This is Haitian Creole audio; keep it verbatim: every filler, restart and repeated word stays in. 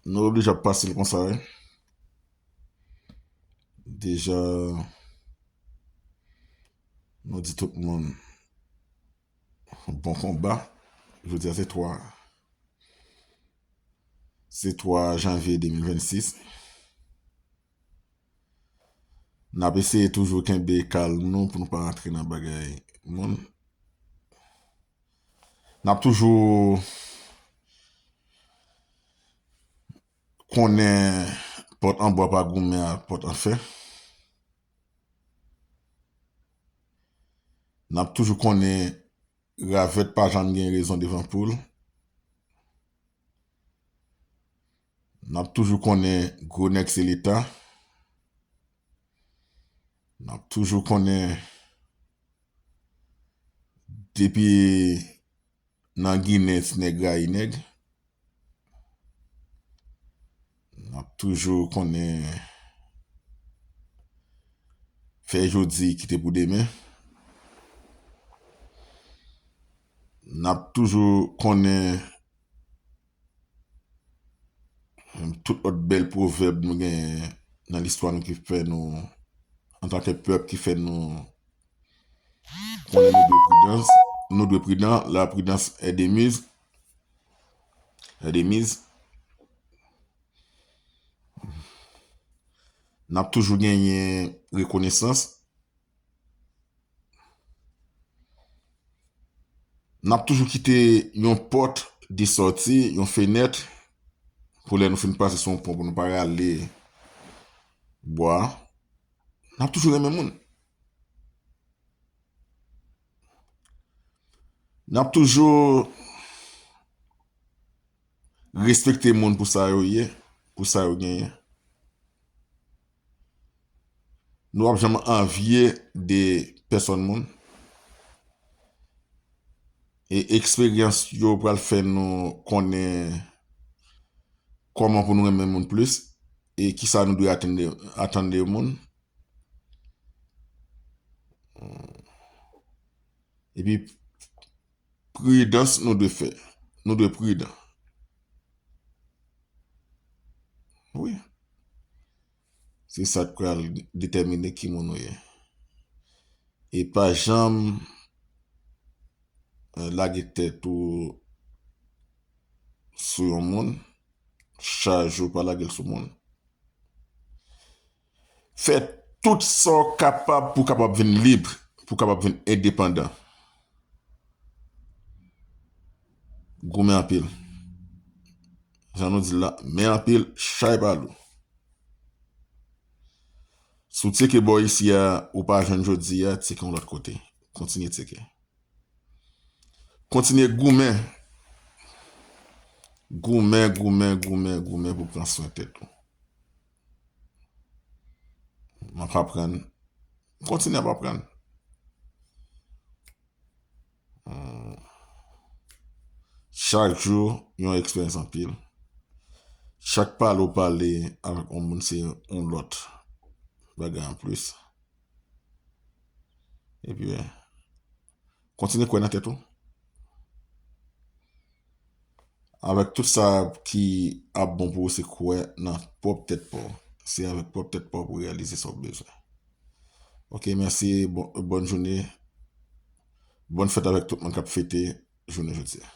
Nou oblije ap pase l konsa, wi. Deja, nou di tout moun bon konba. Jodi a se twa, se twa janvye de mil vennsis. N ap eseye toujou kenbe kalm nou pou nou pa rantre nan bagay moun. N ap toujou konnen pòt an bwa pa goumen ak pòt an fè. N ap toujou konnen ravèt pa janm gen rezon devan poul. N ap toujou konnen gwo nèg se Leta. N ap toujou konnen depi nan Ginen ti nèg rayi nèg. N ap toujou konnen fè jodi kite pou demen. N ap toujou konnen tout lòt bèl pwovèb nou genyen nan listwa nou ki fè nou, antanke pèp, ki fè nou konnen nou dwe pridans, nou dwe pridan, la prudence est de mise, est de mise. N ap toujou genyen rekonesans. N ap toujou kite yon pòt de sòti, yon fenèt, pou lè nou fin pase sou yon pon, pou nou pa rale bwa. N ap toujou renmen moun. N ap toujou respekte moun pou sa yo ye, pou sa yo genyen. Nou p ap janm anvye de pèsòn moun. E eksperyans yo pral fè nou konnen kòman pou nou renmen moun plis e kisa nou dwe atann de, atann de moun. Epi, pridans nou dwe fè. Nou dwe pridan. Wi. Se sa k pral detèmine ki moun ou ye. E pa janm, eh, lage tèt ou sou yon moun. Chak jou pa lage l sou moun. Fè tout sa w kapab pou w kapab vin lib, pou w kapab vin endepandan. Goumen anpil. Jan nou di l la, men anpil, chay pa lou. Si w tcheke bò isi a, ou pa jwenn jodi a, tcheke yon lòt kote. Kontinye tcheke. Kontinye goumen. Goumen, goumen, goumen, goumen pou pran swen tèt ou. M ap aprann. Kontinye ap aprann. Hmm. Chak jou, yon eksperyans anpil. Chak pale w pale avèk yon moun, se yon lòt bagay anplis. Epi, kontinye kwè nan tèt ou. Avèk tout sa ki ap bon pou ou, se kwè nan pwòp tèt pa w. Se avèk pwòp tèt pa w pou w reyalize sa w bezwen. Ok, mèsi. Bon, bòn jounen. Bòn fèt avèk tout moun k ap fete jounen jodi a.